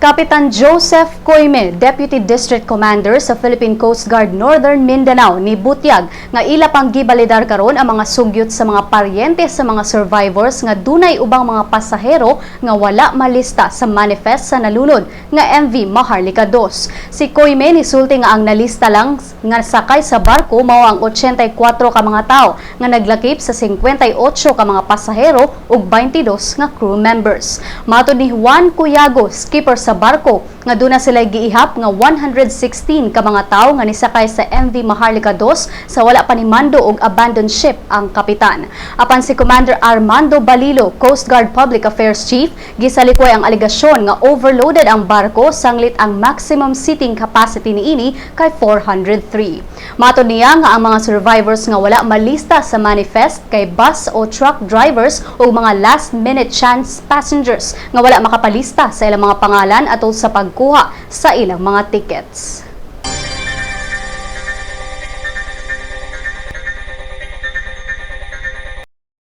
Kapitan Joseph Coime, Deputy District Commander sa Philippine Coast Guard Northern Mindanao, ni butyag nga ila pang gibalidar karon ang mga sugyot sa mga paryente sa mga survivors nga dunay ubang mga pasahero nga wala malista sa manifest sa nalunod nga MV Maharlika 2. Si Coime nisulti nga ang nalista lang nga sakay sa barko mao ang 84 ka mga tawo nga naglakip sa 58 ka mga pasahero ug 22 nga crew members. Matod ni Juan Cuyago, skipper sa barko, nga duna sila giihap nga 116 ka mga tawo nga nisakay sa MV Maharlika 2 sa wala pa ni mando og abandon ship ang kapitan. Apan si Commander Armando Balilo, Coast Guard Public Affairs Chief, gisalikway ang alegasyon nga overloaded ang barko sanglit ang maximum seating capacity niini kay 403. Matod niya nga ang mga survivors nga wala malista sa manifest kay bus o truck drivers o mga last minute chance passengers nga wala makapalista sa ilang mga pangalan atol sa pagkuha sa ilang mga tickets.